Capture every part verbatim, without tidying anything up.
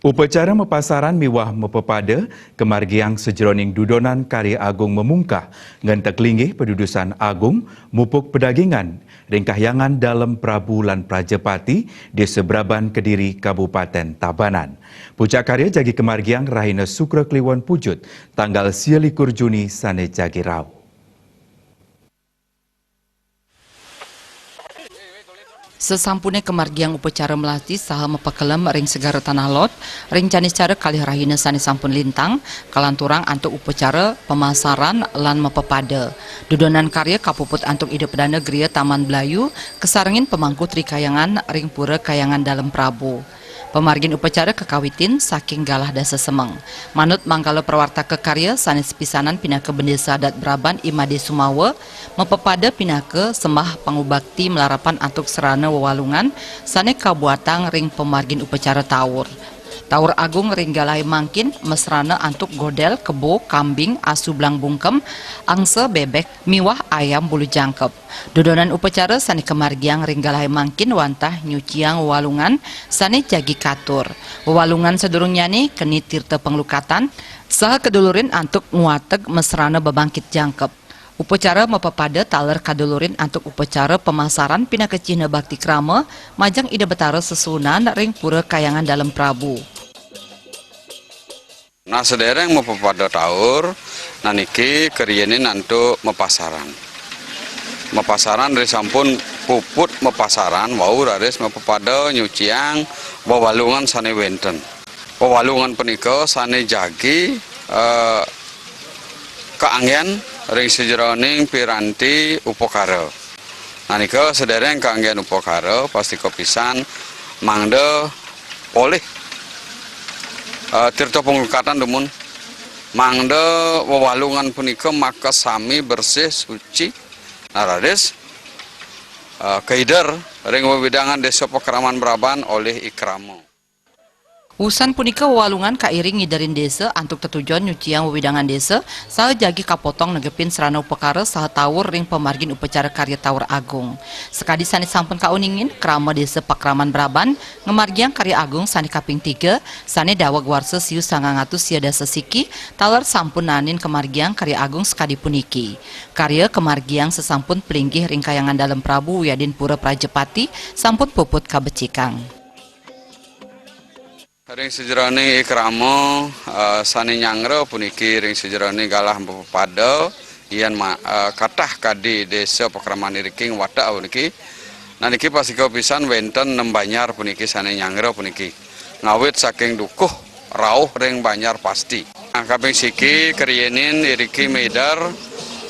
Upacara mapasaran miwah mapapada kamargiang sajeroning dudonan karya agung mamungkah, ngenteg linggih padudusan agung mupuk padagingan ring Kahyangan Dalem Prabu lan Prajapati, Desa Braban Kediri, Kabupaten Tabanan. Puncak karya jagi kamargiang rahina Sukra Kliwon Pujut, tanggal sia likur Juni sane jagi rauh. Sasampune kamargiang upacara melati saha mapakelem ring Segara Tanah Lot, ring caniscara kalih rahina sane sampun lintang, kalanturang antuk upacara pamasaran lan mapapada. Dudonan karya kapuput antuk Ida Pedanda Griya Taman Blayu, kasarengin pamangku Tri Kahyangan ring Pura Kahyangan Dalem Prabu. Pamargin upacara kakawitin saking galah dasa semeng. Manut manggala prawartaka karya sane sepisanan pinaka Bendesa Adat Braban I Made Sumawa, mapapada pinaka sembah pangubakti malarapan antuk serana wewalungan sane kabuatang ring pamargin upacara taur. Taur agung ring galahe mangkin masrana antuk godel, kebo, kambing, asu blang bungkem, angsa, bebek, miwah ayam bulu jangkep. Dudonan upacara sane kamargiang ring galahe mangkin wantah nyuciang wewalungan sane jagi katur. Wewalungan sadurungnyane keni tirta panglukatan saha kadulurin antuk ngwateg masrana bebangkit jangkep. Upacara mapapada taler kadulurin antuk upacara pamasaran pinaka cihna bakti krama majeng Ida Betara Sesuunan ring Pura Kahyangan Dalem Prabu. Nah, sedereng mapapada taur, nah niki kariinin antuk mapasaran. Mapasaran ri sampun puput mapasaran, wau raris mapapada nyuciang wewalungan sane wenten. Wewalungan punika sane jagi, eh, kaanggen ring sajeroning piranti upakara. Nah, nika sedereng kaanggen upakara, pastika pisan mangda polih, eh, tirta panglukatan dumun, mangda wewalungan punika makasami bersih suci. Nah, raris, eh, kaider ring wewidangan Desa Pakraman Braban olih I Krama. Wusan punika wewalungan kairing ngiderin desa antuk tetujon nyuciang wewidangan desa saha jagi kapotong negepin serana upakara saha taur ring pamargin upacara karya taur agung. Sakadi sane sampun kauningin, krama Desa Pakraman Braban ngamargiang karya agung sane kaping tiga, sane daweg warsa siu sangang atus sia dasa siki, taler sampun naenin kamargiang karya agung sakadi puniki. Karya kamargiang sasampun plinggih ring Kahyangan Dalem Prabu wiadin Pura Prajapati sampun puput kabecikang. Ring sajeroning I Krama, eh, sane nyanggra puniki ring sajeroning galah mapapada, yen ma-, eh, katah kadi Desa Pakraman iriki ngwatek puniki. Nah, niki pastika pisan wenten nem banjar puniki sane nyanggra puniki. Ngawit saking dukuh rauh ring banjar pasti. Nah, kaping siki kariinin iriki mider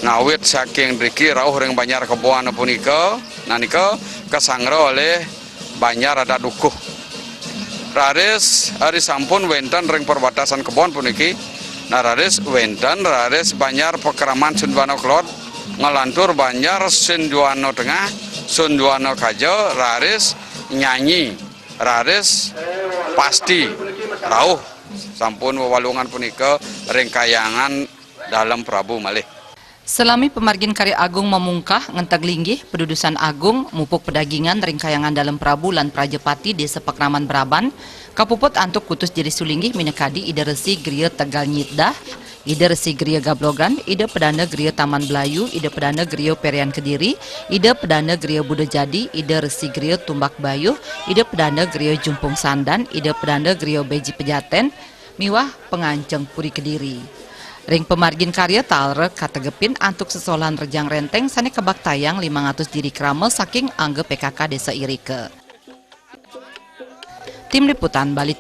ngawit saking driki rauh ring banjar kebon punika, nah nika kasanggra olih banjar adat dukuh. Raris ari sampun wenten ring perbatasan kebon puniki. Nah, raris wenten raris banjar Pakraman Sunduana Kelod, ngalantur banjar Sunduana Tengah, Sunduana Kaja, raris nyanyi, raris pasti rauh sampun wewalungan punika ring Kahyangan Dalem Prabu malih. Salami pamargin karya agung mamungkah ngenteg linggih, padudusan agung mupuk padagingan ring Kahyangan Dalem Prabu lan Prajapati Desa Pakraman Braban, kapuput antuk kutus jeri sulinggih minakadi Ida Resi Griya Tegal Nyitdah, Ida Resi Griya Gablogan, Ida Pedanda Griya Taman Blayu, Ida Pedanda Griya Perian Kediri, Ida Pedanda Griya Buda Jadi, Ida Resi Griya Tumbak Bayuh, Ida Pedanda Griya Jumpung Sandan, Ida Pedanda Griya Beji Pejaten, miwah panganceng Puri Kediri. Ring pamargin karya taler kategepin antuk sesolahan Rejang Renteng sane kabaktayang limang atus diri krama saking angga P K K Desa irika. Tim Liputan Bali.